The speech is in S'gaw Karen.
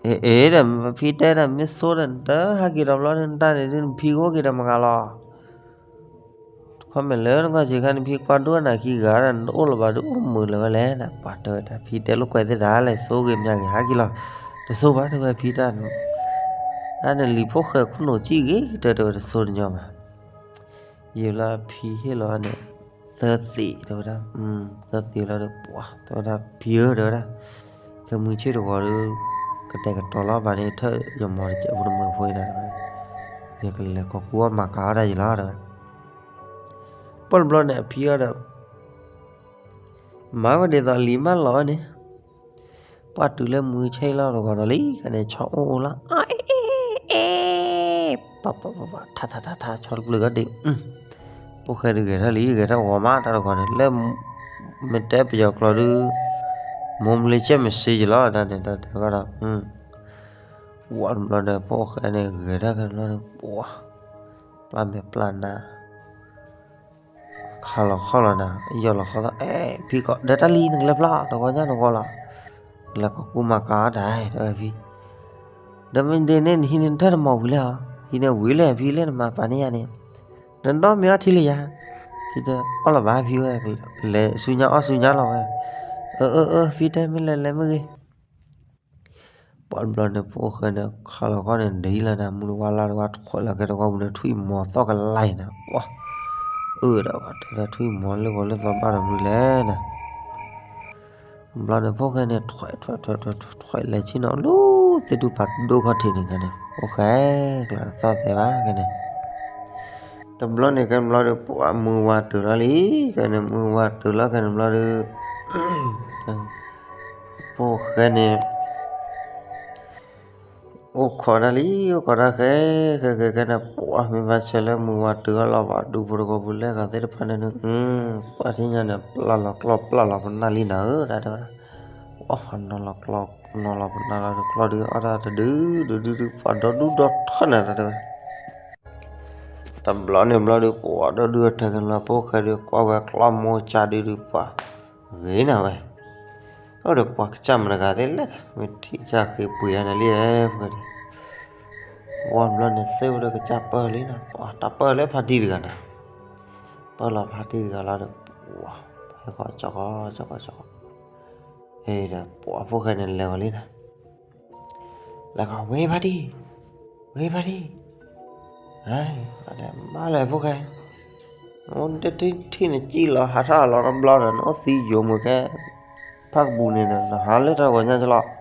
အ့ အ့ဒီး ဖံတဲဒီး မ့ၢ်ဆိဒီး နတဟဲက့ၤဒီးဘျီန့ၣ် နတၢ်န့ၣ်ဒုး နဖံကအိၣ်က့ၤဒီးမဂၤလီၤ. တခီမ့ၢ်လၢနကွၢ်ဆ့ခါ နဖံကွၢ်ဒိၣ်နၤခံဂၤဒီး နတအိၣ်လၢၤဘၣ်ဒီး အိၣ်မုာ်လၢၤဝဲလဲၣ်နၤ. ပှၤတဲဝဲဒၣ် ဖံတဲလိာ်ကွဲသ့ၣ်တၢ်လဲၣ် ဆိဂ့ၤမၠးဂ့ၤ ဟဲက့ၤလီၤ. တဆိဘၣ် တဲဝဲဖံတၢ် အန့ၣ်လံၤဖိၣ်ဃဲခိၣ်နူာ်ကံၣ်ဂ့ၤ တဲတဲဝဲ တဆိတညီဘၣ်. ယံာ်လၢဖံဟ့ၣ်လီၤန့ၣ် သၢသ့း တဲဝဲဒၣ်, သၢသ့းလီၤဒီး ပှၤ တဲဝဲဒၣ် ဖံဧၢ တဲဝဲဒၣ်, ခဲမုၢ်ဆ့ၣ်တဂီၤဒီး ကတဲာ်ကတီၤလီၤဘၣ်န့ၣ် ထၢၣ်ယမီၤတစဲးဖိတမုာ်ဖိအံၤနၤ တဲဝဲ, ယကလဲၤကိးကူအီၣ်မၤကၤအီၣ်တၢ်ယံၤလီၤ တဲဝဲ. ပှၢ်တဘျီန့ၣ် အဖံအီၤဒီး မၤဝဲဒ်သိးလံၤမၢလီၤဝဲန့ၣ် ပှၢ်တုၤလၢမုၢ်ဆ့ၣ်လီၤတဂီၤဒီးလံ ကန့ၣ် ဆီအိၣ်အိၣ်လီၤ အ့ အ့ အ့ အ့ ပှၤ ပှၤ ပှၤ ပှၤ ထါ ထါ ထါ ထါ ဆီတကျုၤကဒံး, ဖိၣ်ဃဲဒုးဂဲၤထၢၣ်လံ ဂဲၤထၢၣ်ဂီၤမး တၢ်တဂီၤန့ၣ် လၢ မ့ၢ်တဲပယီၤကျိာ်ဒုး မိၢ်မလ့ၤကဲမ့ၢ်စ့ယလီၤ တၢ်န့ၣ် တၢ်တဲဘၣ်ဒီး ဝံၤတဘျီဒီး ဖိၣ်ဃဲန့ၣ် ဂဲၤထၢၣ်ခဲန့ၣ်ဘျီဒီး ပှၤ ပျၢ်မဲာ်ပျၢ်နါ ခးလီၤခီၣ်လီၤနၤ ယီၢ်လီၤခီၣ်သီၣ် အဲ ဖံကီး ဒီးတၢ်လံ နကလဲၤဖျီ တဂီၤညါတဂီၤလီၤ, လဲၤကိးကူမၤကၤအီၣ်တၢ် တဲဝဲဖံ, ဒီးမ့ၢ်ဒ်န့ၣ် နဟံးန့ၢ်နထၢၣ်တမီၢ်ဝံၤလဲၣ်ဧါ, ဟံးန့ၢ်ဝံၤလဲၣ် ဖံလၢနမၤပာ်န့ၢ်ယၤန့ၣ်, နဒီမ့ၢ်အီထံလၢယၤ, ဖံတဲ အီၣ်လီၤဘၣ်ဖံဝဲ, လဲၤဆူညါအီၣ်ဆူညါလီၤဝဲ, အၢ အၢ အၢ ဖံတဲ မ့ၢ်လဲၤလဲၤမ့ၢ်ဂ့ၤ ပှၤတဘျီန့ၣ် ဖိၣ်ဃဲန့ၣ် ခးလီၤခီၣ်န့ၣ် ဒ်လီၤနၤ မုၢ်တဝါလါတဝါ ထွဲးလီၤကဲတဝီပူၤန့ၣ် ထွံၣ်မီၤသီၣ်ကလါအံၤနၤ, ပှၤ အၢဒီး ပှၤတဲဒၣ် ထွံၣ်မီၤလၢဂီၤလၢသီဘၣ်ဒီး မနုၤလဲၣ်နၤ, တဘျီန့ၣ် ဖိၣ်ဃဲန့ၣ် ထွဲး ထွဲး ထွဲး ထွဲး ထွဲး လဲၤဆ့ၣ်နီၤ လၢသ့ၣ်ဒူၣ်ဖးဒိၣ်ခီၣ်ထံးန့ၣ် ခဲန့ၣ် ဖိၣ်ဃဲ ကျါတသီၣ်သဲဘၣ် ခဲန့ၣ် တဘျီန့ၣ် ခဲန့ၣ်ဘျီဒီး ပှၤမုၢ်ဝါတုၤလီၤလံ, ခဲန့ၣ် မုၢ်ဝါတုၤလီၤ ခဲန့ၣ်ဘျီဒီး ဖိၣ်ဃဲန့ၣ် အိၣ်ခိးတၢ်လံ, အိၣ်ခိးတၢ်ဃဲ ဃဲ ဃဲ ဃဲန့ၣ် ပှၤမ့ၢ်ဘၣ်ဆၢလၢမုၢ်ဝါတုၤအလီၤဘၣ် ဒူဖိတကိးပူၤလဲၣ် ဂၤသ့ၣ်တဖၣ်န့ၣ်ဒုး ပှၤထံၣ်ညါန့ၣ် ပျၢ်လီၤကျီၢ်ပျၢ်လီၤပနၢ်လံနၤဧၢ တၢ်တဲဝဲ, ပှၤနီၤလီၤကျီၢ် နီၤလီၤပနၢ်လီၤဒီး ကျီၢ်ဒုးအီၣ်တၢ်တဒု ဒု ဒု ဒု ပှၤဒီဒူၣ်ဒီထၢၣ်နၤ တၢ်တဲဝဲ တဘျီန့ၣ်ဘျီဒီး ပှၤဒီဒူၣ်အထၢၣ်ကလီၤ ဖိၣ်ဃဲဒီး ကွၢ်ဝဲကျီၢ်မိၢ်ကၢ်ဒုးဒီး ပှၤဂ့ၤနၤဝဲ, အိၣ်ဒီးပှၤကစၢ်မတဂၤသ့ၣ်လဲၣ် မ့ၢ်ထံၣ်ကစၢ်ဃ့ပှ့ၤအါန့ၣ်လံ ဖိၣ်ဃဲဒီး, ဝံၤတဘျီန့ၣ် သ့ၣ်ဝဲဒီးကစၢ်ပၢၢ်လံနၤ ပှၤတၢ်ပၢၢ်လၢဖါတံၢ်တဂၤနၤ, ပၢၢ်လီၤဖါတံၢ်တဂၤလီၤဒီး ပှၤ ဟဲဃီၤကၠီကီ ကၠီကီ ကၠီကီ, အ့ဒီး ပှၤဖိၣ်ဃဲန့ၣ်လဲၤဝဲလံနၤ လဲၤဃီၤ ဝ့ဖါတံၢ်, ဝ့ဖါတံၢ်, မၤလဲၣ်ဖိၣ်ဃဲ, နတထံၣ်နစံၣ်လီၤ ဟးထီၣ်လီၤတဘျီဒီး နအိၣ်သံယိာ်မုာ်ခဲ ဖးကပူၤန့ၣ်ဒီး နဟးလၢတၢ်ဂီၤညါကလီၤ,